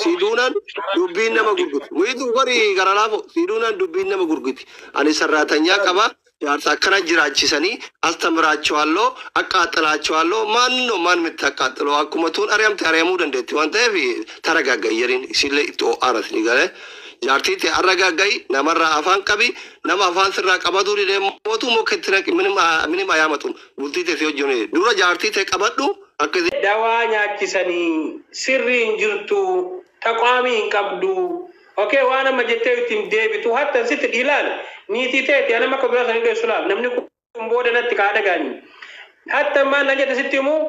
Siiduunaan dubbiin nama gurguti. Wiitu gori gara laafo siiduunaan dubbiin nama gurguti. Ani sarraatanyaa qaba. Jaarsa akkana jiraachisanii አስተምራቸዋለሁ፣ አቃጥላቸዋለሁ። ማን ነው ማን የምታቃጥለው? Akkuma tuun ari'amte ari'amuu dandeetti waan ta'eef taragaagga'i jedhin isillee itti ho'aaras ni galee. Jaartii ta'e arragaagga'i, namarraa afaan qabi, nama afaan sirraa qabatu didee mootu muka itti naqi, minim ayaamatu bultii ta'e si wajjin dura jaartii ta'e qabadhu akka Dawaa nyaachisanii sirrii hin jirtu, taqwaamii hin qabdu. Okay, waan amma jettee ittiin deebitu hatta sitti ilaal niitii teeti anama akka biraa sanii dheessu laal namni kun booda natti kaa dhagaani. Hatta ammaan na jette sitti himuu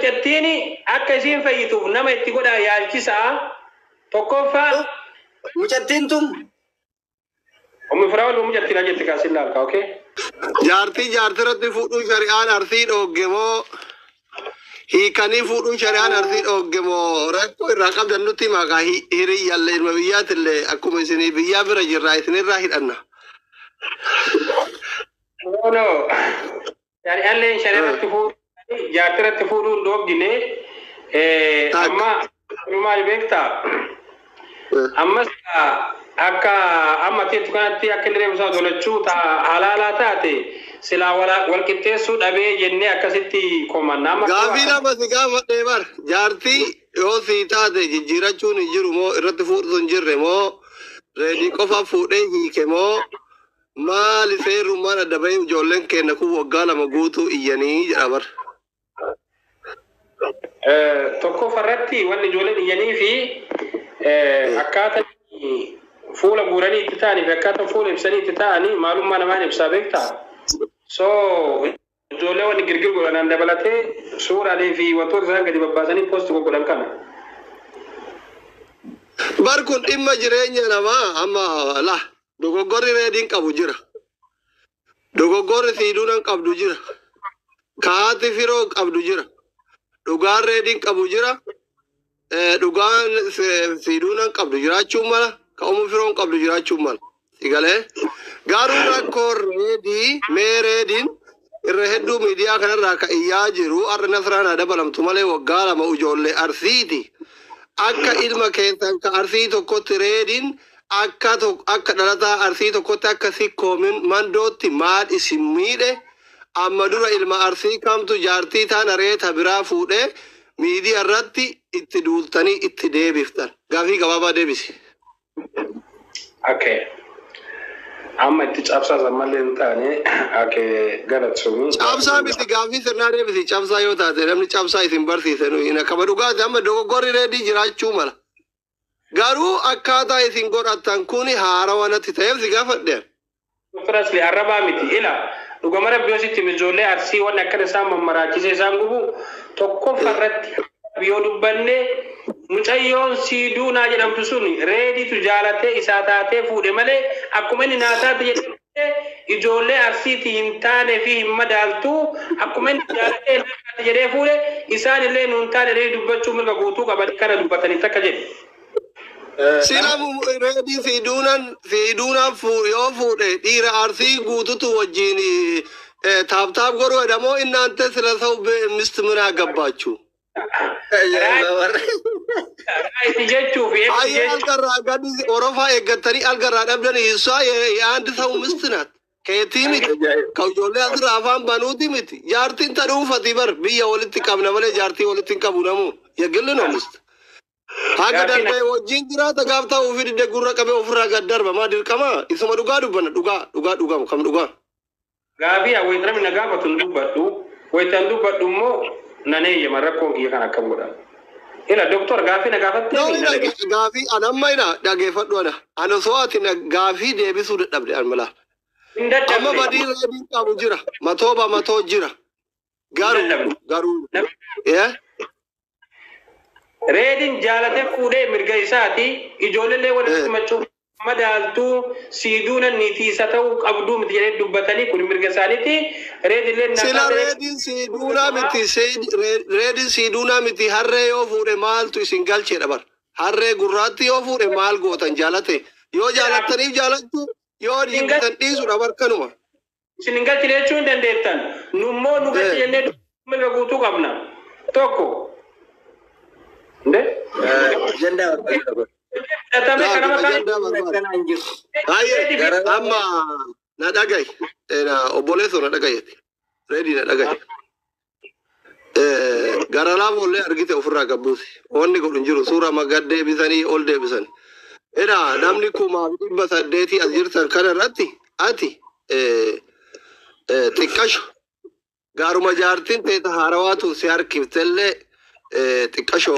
jettiini akka isiin fayyituuf nama itti godhaa yaalchisaa tokkoffaa. Mucattiin tun Ummi firaa wal mucattiin na jette kaasin laalka, okay? Jaartii jaartii irratti fuudhuun shari'aan Arsii dhoogge moo, hiikanii fuudhuun shari'aan Arsii dhoogge moo, rakkoo irraa qabdan nutti himaa. Hiriyyallee ilma biyyaatillee akkuma isinii biyyaa bira jirraa isinirraa hidhanna. No, no. Shari'aalleen shari'a irratti fuudhuu jaartii irratti fuudhuun dhoogine. Amma maal beektaa? Ammas akka amma teettu kanatti akka inni reefu isaa tolachuu halaalaa taate silaa wal qixxeessuu dhabee jennee akkasitti komanna. Amma Gaafii lama si gaafadhee bar, jaartii yoo sii taate jijjiirachuun hin jiru moo, irratti fuudhutu hin jirre moo, Reedii qofa fuudhee hiike moo, maali seerummaan adda bahee ijoolleen keenya kun waggaa 2 guutuu iyyanii jedha bar. Tokkoffaa irratti wanni ijoolleen iyyanii fi akkaataa fuula guuranii itti ta'anii fi akkaataa fuula ibsanii itti ta'anii maalummaa namaan ibsaa beektaa? So ijoollee wanni girgir godhanan dabalatee suuraalee fi wantoota isaan gadi babbaasanii post godhan kana. Bar kun dhimma jireenya namaa. Amma la dogoggorri Reediin qabu jira. Dogoggorri Siiduunan qabdu jira. Kaati firoo qabdu jira. Dhugaan Reediin qabu jira. Dhugaan Siiduunan qabdu jiraachuu mala. Ka umu firoon qabdu jiraachuu mala. Sigalee garuu rakkoon Reedii mee, Reediin irra hedduu miidiyaa kanarraa ka iyyaa jiru har'a Nasraan haa dabalamtu malee waggaa 2 ijoollee Arsiiti. Akka ilma keessan ka Arsii tokkotti, Reediin akka akka dhalataa Arsii tokkotti, akka sikkoomin mandootti maal isin miidhe? Amma dura ilma Arsii kamtu jaartii taan areeta biraa fuudhee miidiyaa irratti itti duultanii itti deebiftan? Gaafii gabaabaa deebisi. Okay. Amma itti cabsaa mallee hin taane, okay, galatoomii. Cabsaa miti, gaafii sirnaa deebisi. Cabsaa yoo taate namni cabsaa isin barsiise nuyi akkama dhugaati. Amma dogoggorri Reedii jiraachuu mala. Garuu akkaataa isin godhattan kun haarawa natti ta'eef si gaafadhe. Firasli arrabaa miti. Ila dhugama rabbi yoo sitti ijoollee Arsii wanni akkana isaan mammaraachisee isaan gubu, tokkoffaa irratti yoo dubbanne, mucayyoon Siiduunaa jedhamtu sun Reediitu jaalatee isaa taatee fuudhe malee akkuma inni naa taate jedhamte ijoollee Arsiitii hin taane fi hin madaaltu. Akkuma inni jaalatee naa taate jedhee fuudhe, isaan illee nuun taane jedhee dubbachuu mirga guutuu qaban kana dubbatanii takka jedhe. Sila Reedii Siiduunaan yoo fuudhe dhiira Arsii guututu wajjin tap tap godhu jedhamoo እናንተ ስለ ሰው ሚስት ምን አገባችሁ? Right jechuu fi Ayyee algarraa gadi orofaa eeggattanii algarraa dhabdanii እሷ የአንድ ሰው ሚስት ናት. Keetii miti. Ka ijoollee asirraa afaan banuuti miti. Jaartiin ta dhuunfati bar, biyya walitti qabna malee jaartii walitti hin qabu namu. የግል ነው ሚስት. Haga darbee wajjin jiraata, gaaf ta'uu fi didde gurra qabee ofirraa gad darba. Maa dirqama? Isuma dhugaa dubbanna, dhugaa dhugaa dhugamu kam dhugaa. Gaafii wayita namni na gaafatu hin dubbadhu. Wayita hin dubbadhu immoo nan eeyyama rakkoon kiyya kan akkam godhan. Ila doktor gaafii na gaafattee No, na dhagee. Gaafii an amma ina dhageeffadhu ana. Ana osoo ati na gaafii deebisuu dadhabde an malaa. Hin Amma dadhabne. Badii Reediin qabu jira. 100% jira. Garuu eh Reediin jaalatee fuudhee mirga isaati. Ijoollee walitti simachuuf madaaltuu Siiduuna niitii isa ta'uu qabduu miti jedhee dubbatanii kun mirga isaaniiti. Reedillee Sila Reediin Siiduunaa miti, Reediin Siiduunaa miti, harree yoo fuudhe maaltu isin galcheedha bar. Harree gurraatti yoo fuudhe maal gootan jaalate? Yoo jaalattaniif jaalachuu, yoo jibbitan dhiisudha bar, kanuma. Isin hin galchine jechuu hin dandeettan. Nummoo nu galche jennee mirga guutuu qabna. Tokko. Nde? Ajandaa barbaadu. Fudhatame kanama Laa, ta'e. ajandaa barbaadu. Akkana hin jiru. Baay'ee amma na dhagaye. Obboleessoo na dhagayeeti. Reedii na dhagaye. Gara laafoollee argite ofirraa gabbuusi. Wanni godhu hin jiru. Suura magad deebisanii ol deebisan. Edha namni 1800 as jirtan kana irratti ati xiqqashu gaaruma jaartiin teeta haarawaatu si harkiftellee xiqqasho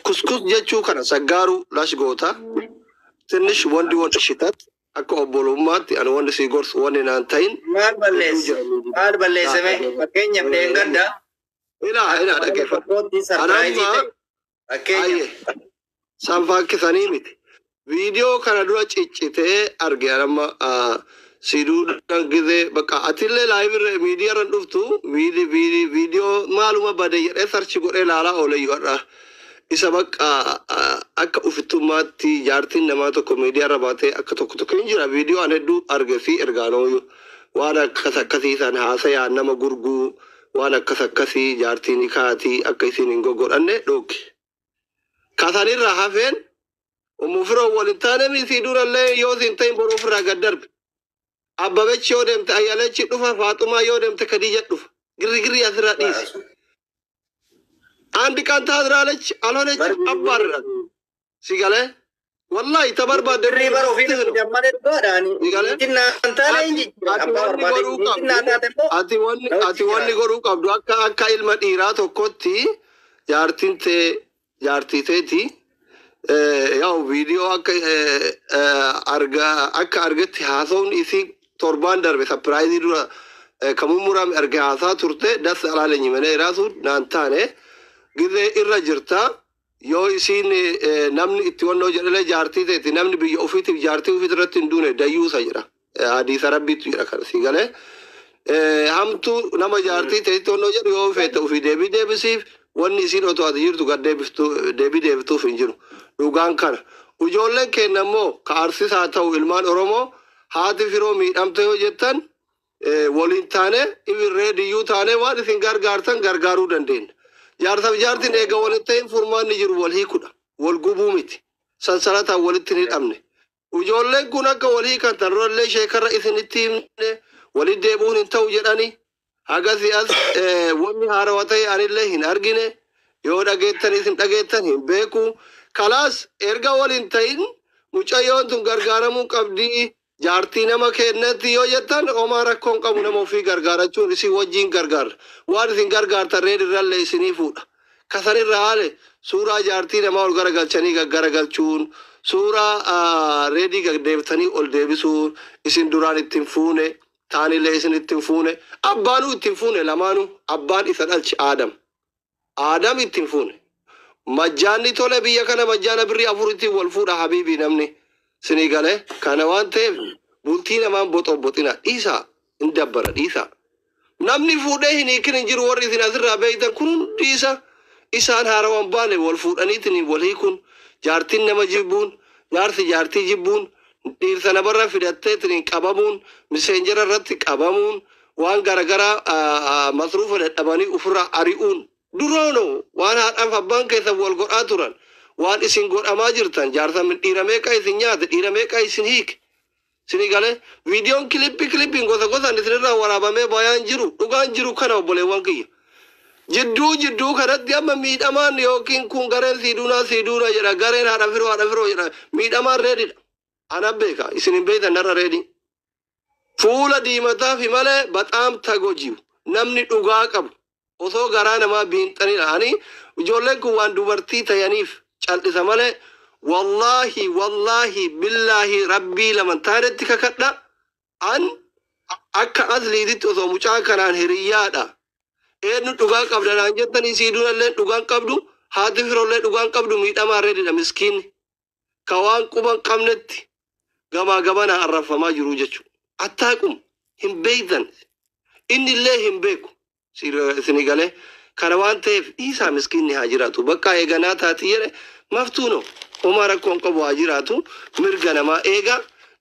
kuskus jechuu kana saggaaru lash goota. ትንሽ ወንድ ወንድ ሽተት akka obbolummaatti ani wanni si gorsu wanni naan ta'in Maal balleesse? Maal balleesse mee? Fakkeenyaaf dheengadda. Ilaa ilaa dhaggeeffadhu. Tokkotti surprise Anamma ta'e. Fakkeenyaaf. Ayyee san faakkisanii miti. Viidiyoo kana dura ciccitee arge anamma siduudhaan gizee bakka atillee live irra miidiyaa irra dhuftu viidiyoo maaluma bade jedhee search godhee ilaalaa ooleyyuu har'a. Isa bakka akka ufittummaatti jaartiin namaa tokko miidiyaa irra baatee akka tokko tokko hin jira viidiyoo an hedduu arge fi ergaanooyyuu waan akkas akkasii san haasayaan nama gurguu waan akkas akkasii jaartiin kaatii akka isin hin goggodhanne dhooki. Kasanirra hafeen ummu firoo waliin taane misii durallee yoo isin ta'in boruu ofirraa gad darbe. Abbabechi yoo deemte Ayyalechi dhufa, Faaxumaa yoo deemte Khadija dhufa. Girri asirraa dhiisi. አንድ ቀን ታድራለች፣ አልሆነች አባርራት ሲገለ ወላሂ ተበርባደ Birrii bara ofii malee dhugaadhaan. Sigale? Niitiin naan taane hin jijjiira. Ati Abbaa wanni barbaade godhuu niitiin naa qabdu taate immoo ati wanni nama ati wanni jijjiira. godhuu qabdu akka akka ilma dhiiraa tokkotti jaartiin tee jaartii teeti yaa'u viidiyoo akka arga akka argetti haasawni isii torbaan darbe surprise dura kan mummurame arge haasaa turte das alaalenyi malee raasu naan taane gizee irra jirta yoo isiin namni itti wannoo jedhele jaartii teeti namni biyya ofiitiif jaartii ofiit irratti hin duune dayyuusa jedha. Hadiisa rabbiitu jedha kana si galee. Hamtuu nama jaartii teetti wannoo jedhu yoo feete ofii deebii deebisiif wanni isiin otoo ati jirtu gad deebiftu deebii deebiftuuf hin jiru. Dhugaan kana. Ijoolleen keenya immoo ka arsis haa ta'u ilmaan Oromoo haati firoo miidhamte yoo jettan waliin taane ibirree diyyuu taane waan isin gargaartan gargaaruu dandeenya. Jaarsaaf jaartiin eega waliin ta'in furmaanni jiru wal hiikudha. Wal gubuu miti. Sansalataan walitti hin hidhamne. Ijoolleen kun akka wal hiikan tanurallee sheekarra isinitti himne walitti deebi'uun hin ta'u jedhani. Hagasi as wanni haarawaa ta'e anillee hin argine. Yoo dhageettan isin dhageettan hin beeku. Kalaas erga waliin ta'in mucayyoon tun gargaaramuu qabdii. Jaartii nama kennatti yoo jettan homaa rakkoon qabu nama ofii gargaarachuun isin wajjin gargaara. Waan isin gargaartan reedirrallee isinii fuudha. Kasanirra haale suuraa jaartii namaa ol garagalchanii gaggaragalchuun suuraa reedii gagdeebitanii ol deebisuun isin duraan ittiin fuune taanillee isin ittiin fuune abbaanuu ittiin fuune lamaanuu abbaan isa dhalche Aadam. Aadam ittiin fuune. Majjaanni tole biyya kana majjaana birrii afuritti wal fuudha habiibii namni. Sinii galee kana waan ta'eef bultii namaan boxobboxina dhiisaa hin dabbara dhiisaa. Namni fuudhee hin hiikin hin jiru warri isin asirraa beektan kun hundi isa isaan haarawaan baane wal fuudhaniitiin wal hiikuun jaartiin nama jibbuun jaarsi jaartii jibbuun dhiirsa namarra fidatteetiin qabamuun miseenjera irratti qabamuun waan garagaraa masruufa dadhabanii ofirraa ari'uun duroono waan haadhaaf abbaan keessan wal godhaa turan waan isin godhamaa jirtan jaarsa dhiira meeqa isin nyaate dhiira meeqa isin hiike. Sini galee viidiyoon kilippii kilippiin gosa gosaan isinirraa waraabamee bayaan jiru dhugaan jiru kana obboleewwan kiyya. Jidduu jidduu kanatti amma miidhamaan yookiin kun gareen siiduunaa siiduunaa jedha gareen haadha firoo haadha firoo jedha miidhamaan reedidha. Ana beeka isin hin beektan narra reedii. Fuula diimataa fi malee baxaam tagojiu namni dhugaa qabu osoo garaa namaa biinxanidha. Ani ijoolleen kun waan dubartii tayaniif cal'isa malee wallaahi wallaahi billaahi rabbii laman taanetti kakadha an akka asliititti osoo mucaa kanaan hiriyyaadha. Eenyu dhugaa qabda naan jettanii siiduunallee dhugaan qabdu haati firoollee dhugaan qabdu miidhamaa reedidha miskiinni. Ka waan quban qabnetti gamaa gamana arraffamaa jiru jechuudha. Attaaqum hin beektan inni illee hin beeku isinii galee kana waan ta'eef dhiisaa miskiinni haa jiraatu bakka eeganaa taati jedhe maftuuno homaa rakkoon qabu haa jiraatu mirga namaa eega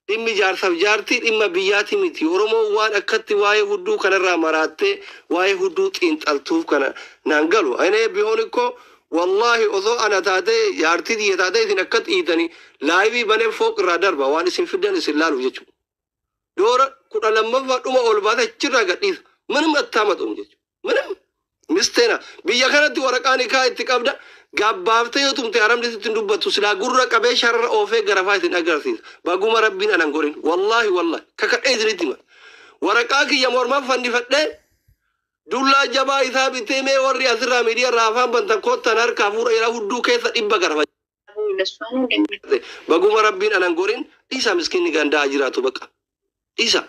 dhimmi jaarsaaf jaartii dhimma biyyaati miti Oromoon waan akkatti waa'ee hudduu kanarraa maraattee waa'ee hudduu xiinxaltuuf kana naan galu. Ani bihoon ikkoo Wallaahi osoo ana taatee jaartii xiyya taatee isin akka xiitanii laayivii banee fooq irraa darba waan isin fiddan isin laalu jechuudha. Doora 12ffaa dhuma ol baate achirraa gadhiisa. Minim attaamatuun jechuudha. Minim misteena biyya kanatti waraqaan hikaa itti qabda gabbaaftee yoo tumte haramni sitti hin dubbattu silaa gurra qabee sharra oofee garafaa isin agarsiisa. Baguma rabbiin anan godhin. Wallaahi wallaahi kakadhee isinitti hima. Waraqaa kiyya mormaa fannifadhee dullaa jabaa isaa bitee mee warri asirraa miidiyaa irraa afaan bantan kottan harkaa fuudha jedhaa hudduu keessa dhibba garafa. Baguma rabbiin anan godhin dhiisa miskiinni gandaa jiraatu baqa. Dhiisa.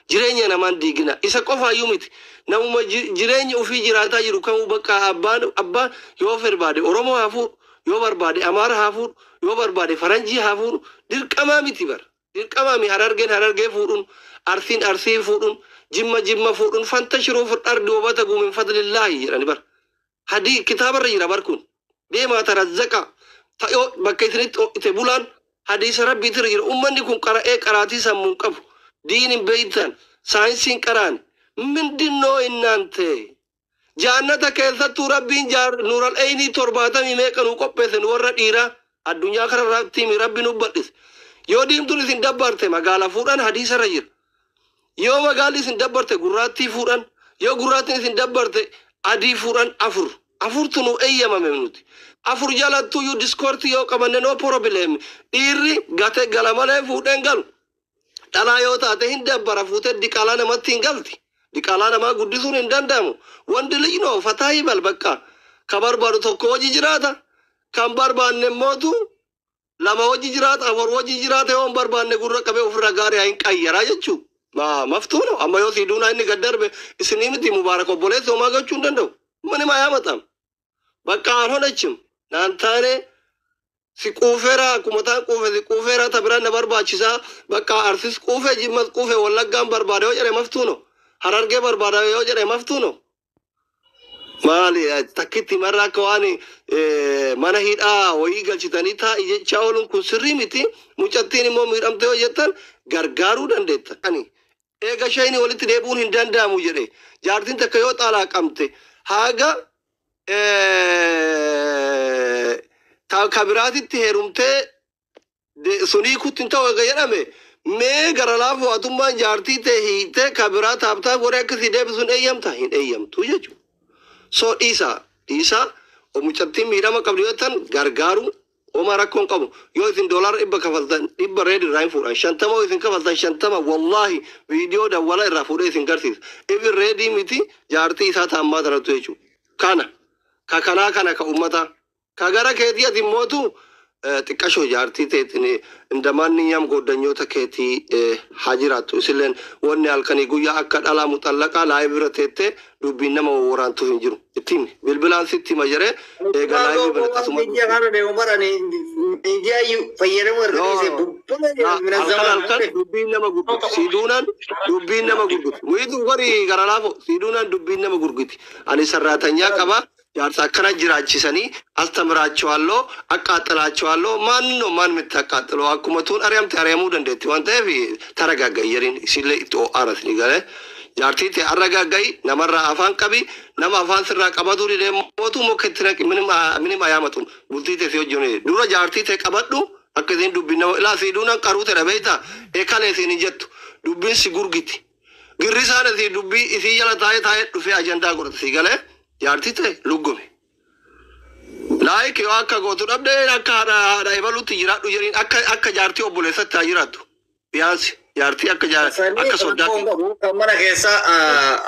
Jireenya namaan diigina. Isa qofaayyuu miti. Namuma jireenya ofii jiraataa jiru kamuu bakka abbaan abbaan yoo barbaade Oromoo haa fuudhu, yoo barbaade Amaara haa fuudhu, yoo barbaade Faranjii haa fuudhu dirqamaa miti bara. Dirqamaa mi Harargeen Harargee fuudhuun, Arsiin Arsii fuudhuun, Jimma Jimma fuudhuun fantashiruu fil ardi wabtaguu min fadlillaahi jedhani bara. Hadii kitaabarra jira bar kun. Deemaa tarazzaqa. Ta'oo bakka isinitti ho'ite bulaan hadiisa rabbiitirra jira. Ummanni kun qara'ee qaraatii sammuu hin qabu. Diin hin beeytan. Saayinsii hin qaraane. Mindinnoo innaante. Jaannata keessattuu rabbiin jaar nuural eynii torbaatamii meeqa nuu qopheesse nu warra dhiiraa addunyaa kana irratti himi rabbi nu bal'ise. Yoo diimtuun isin dabbarte magaala fuudhan hadiisarra jira. Yoo magaalli isin dabbarte gurraattii fuudhan, yoo gurraattiin isin dabbarte adii fuudhan afur. Afurtu nu eeyyamame nuti. Afur jalattuyyuu diskoortii yoo qabanne no problem. Dhiirri gate gala malee fuudheen galu. Dhalaa yoo taate hin dabbara fuutee diqaalaa namatti hin galti. Diqaalaa namaa guddisuun hin danda'amu. Wandi lij noo fataa hibal bakka. Ka barbaadu tokko hojii jiraata. Kan barbaanne mootu lama hojii jiraata afur hojii jiraata yoo hin barbaanne gurra qabee ofirra gaarii hin qayyaraa jechuu. Ma maftuuno amma yoo sii duunaa inni gad darbe isinii miti mubaarak obboleessi homaa gochuu hin danda'u. Mani maa yaamatam. Bakka aan honachim naan taane si quufeera akkuma taan quufe si quufeera ta biraan na barbaachisaa bakka arsis quufe jimmas quufe wallaggaan barbaada yoo jedhe maftuuno harargee barbaada yoo jedhe maftuuno. Maali takkitti marra akka waan mana hidhaa wayii galchitanii taa'i jechaa ooluun kun sirrii miti. Mucattiin immoo miidhamte yoo jettan gargaaruu dandeetta. Ani eega shayni walitti deebi'uun hin danda'amu jedhe jaartiin takka yoo xaalaa qabte haga ta kabiraatitti heerumtee sunii kutti hin ta'u eega jedhame mee gara laafoo atummaan jaartii ta'e hiitee kabiraa taaptaa godhee akkasii deebisuun eeyyamta hin eeyyamtu jechuudha. So dhiisa dhiisa mucattiin miidhama qabdu yoo ta'an gargaaru homaa rakkoon qabu yoo isin doolaara dhibba kafaltan dhibba reedi irraa hin fuudhan shantama yoo isin kafaltan shantama wallaahi viidiyoo dawwala irraa fuudhee isin garsiisa. Ifin reedii miti jaartii isaa taammaa tarattu jechuudha. Kana ka kanaa kana ka uummataa ka gara keetii ati mootu xiqqashoo jaartii teetiin indamaan goddanyoota keetii haa jiraattu. Isilleen wanni halkanii guyyaa akka dhalaa muxallaqaa laayivii bira teettee dubbiin nama waraantuuf hin jiru. Ittiin bilbilaan sitti hima jedhee eega laayivii bira tasuma. Miidiyaa kana deemu bara miidiyaa fayyadamuu erga dhiisee bubbula Halkan halkan dubbiin nama gurguti. Siiduunaan dubbiin nama gurguti. Wiitu wari gara laafo siiduunaan dubbiin nama gurguti. Ani sarraatanyaa qaba. Jaarsa akkana jiraachisanii astamiraachawalloo akkaxalaachawalloo maannoo maan miti akkaxaloo akkuma tuun ari'amte ari'amuu dandeetti waan ta'eef taragaaggayyariin isillee itti ho'aara isinii galee. Jaartii ta'e arragaaggayi namarraa afaan qabi nama afaan sirraa qabatu didee mootuu muka itti naqi minim ayaamatu bultii ta'e si hojii dura jaartii ta'e qabadhu akka isin dubbiin nama ilaa siiduunaan qaruu ta'e beektaa eekalee isin hin jettu dubbiin si gurgiti. Girrisaan isii dubbii isii jala taa'ee taa'ee dhufee ajandaa godhata si galee jaartii ta'e luggome. Laayik yoo akka gootu dhabde akka haadha haadha ebaluutti jiraadhu jedhiin akka akka jaartii obboleessatti haa jiraattu. Biyaansi jaartii akka akka soddaatti. Kan mana keessa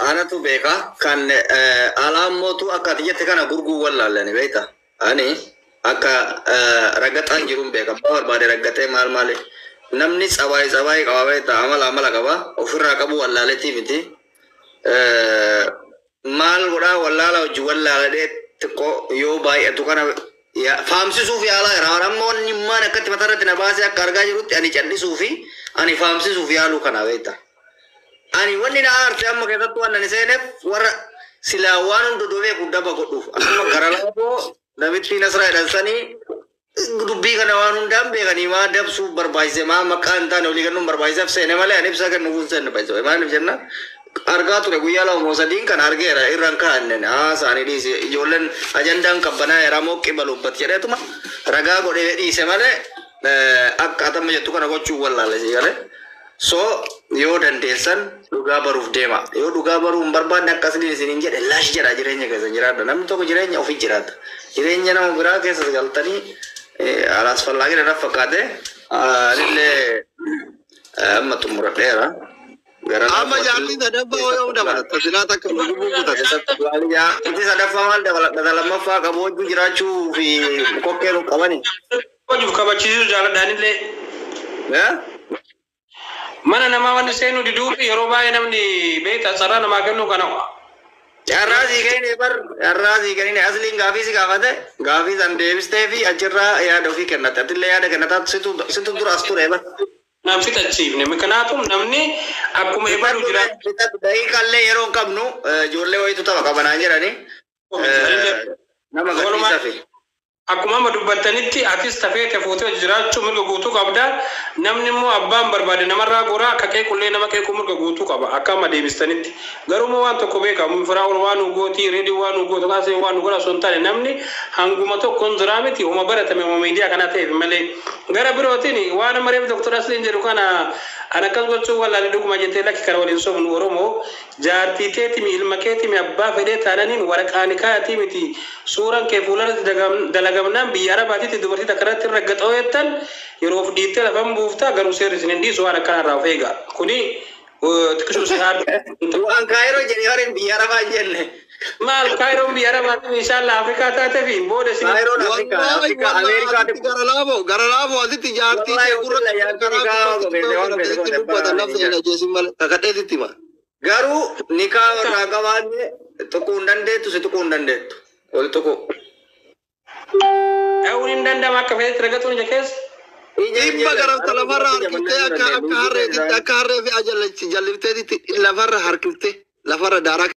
anatu beeka kan alaa mootu akka ati jette kana gurguu wallaalani beekta. Ani akka raggaxaan jiruun beeka. Abbaa barbaade raggatee maal maali. Namni tsabaayii tsabaayii qaba beekta amala amala qaba ofirraa qabu wallaaletii miti. Maal godhaa wallaala hojii wallaaladhee xiqqoo yoo baay'atu kana faamsisuuf yaalaa jira. Amma wanni maan akkatti mataa irratti na baasee akka argaa jirutti ani callisuu fi ani faamsisuuf yaaluu kana beekta. Ani wanni na aarse amma keessattuu waan ani seeneef warra silaa waan hunda beeku daba godhuuf. Amma gara laafoo namitti Nasraa jedhan sanii dubbii kana waan hundaan beekanii maa dabsuuf barbaachise maa maqaa hin taane olii kennuun barbaachiseef seene malee ani ibsa kennuuf hin seenne baay'isee maaliif jenna Argaa ture guyyaa 2 moo 3 kan argeera irraan kaa'annen haasaanii dhiise ijoolleen ajandaan qabbanaa yeroo mooqqi balubbat jedheetuma ragaa godhee dhiise malee akka atamma jettu kana gochuu wallaale si galee. So yoo dandeessan dhugaa baruuf deema. Yoo dhugaa baruu hin barbaanne akkasii isiniin jedhe lash jedha jireenya keessa jiraadha. Namni tokko jireenya ofii jiraata. Jireenya nama biraa keessa galtanii alaas fallaagina na fakkaate anillee amma xumuradheera. Amma jaartii sadaffaa yoo dabalatta silaa takka lubuu kutate. Jaartii sadaffaa maal dabaladha lammaffaa qabu wajjin jiraachuu fi kokkee nu qabani. Hojiif kabachiisuu jaaladhaanillee. Mana namaa wanni seenuu diduu fi yeroo baay'ee namni beektaa carraa namaa kennu kana. Carraa sii kennine bar carraa sii kennine asliin gaafii si gaafate gaafii san deebistee fi achirraa yaada ofii kennatte atillee yaada kennataa situ dura as ture bar. Nam fixachiifne miknaatum namni akkuma ebalu jira. Daqiiqallee yeroo hin qabnu ijoollee wayitu tapha qabanaa jedhani nama gadhiisa fi. Akkuma amma dubbattanitti atis tafeete fuutee jiraachuu mirga guutuu qabda. Namni immoo abbaan barbaade namarraa goraa akka qeequllee nama qeequu mirga guutuu qaba akka amma deebistanitti. Garuu immoo waan tokko beekamu firaa'ul waan nu gooti reedii waan nu gootu kaasee waan nu godha osoo hin taane namni hanguma tokkoon jiraa miti homa baratame homa miidiyaa kana ta'eef malee. Gara birootiin waan amma reefu Dr. Asliin jedhu kana an akkas gochuu wallaalee dhuguma jettee lakki kana waliin sobnu Oromoo jaartii teetimi ilma keetimi abbaa fedhee taananiin waraqaan kaayatii miti suuraan kee fuularratti dalagamnaan biyya Arabaatitti dubartii takka irratti raggaxoo jettan yeroo of dhiittee lafan buuftaa garuu seerri isin hin dhiisu waan akkanarraa of eega. Kuni xiqqishuu si haadhu. Waan Kaayiroo jedhee warreen biyya Arabaa hin jenne. Maal Kaayiroon biyya Arabaatiin inshallah Afrikaa taatee fi booda isin. Kaayiroon Afrikaa Afrikaa Ameerikaa Gara laafoo gara laafoo asitti jaartii Wallahi kee gurra wallahi jaartii karaa nikaa gobeesse waan fedhe sitti godhe dubbata abbaa lafti hin ajjeesin malee kakadheetitti hima. Garuu nikaa irraa qabaanne tuquu hin dandeettu si tuquu hin dandeettu. Wal tuquu. Dha'uun hin danda'amu akka fedhetti ragatuun ija keessa. Dhibba garafta lafarra harkiftee akka akka harreetitti akka harree fi jalifteetitti lafarra harkiftee lafarra daaraa.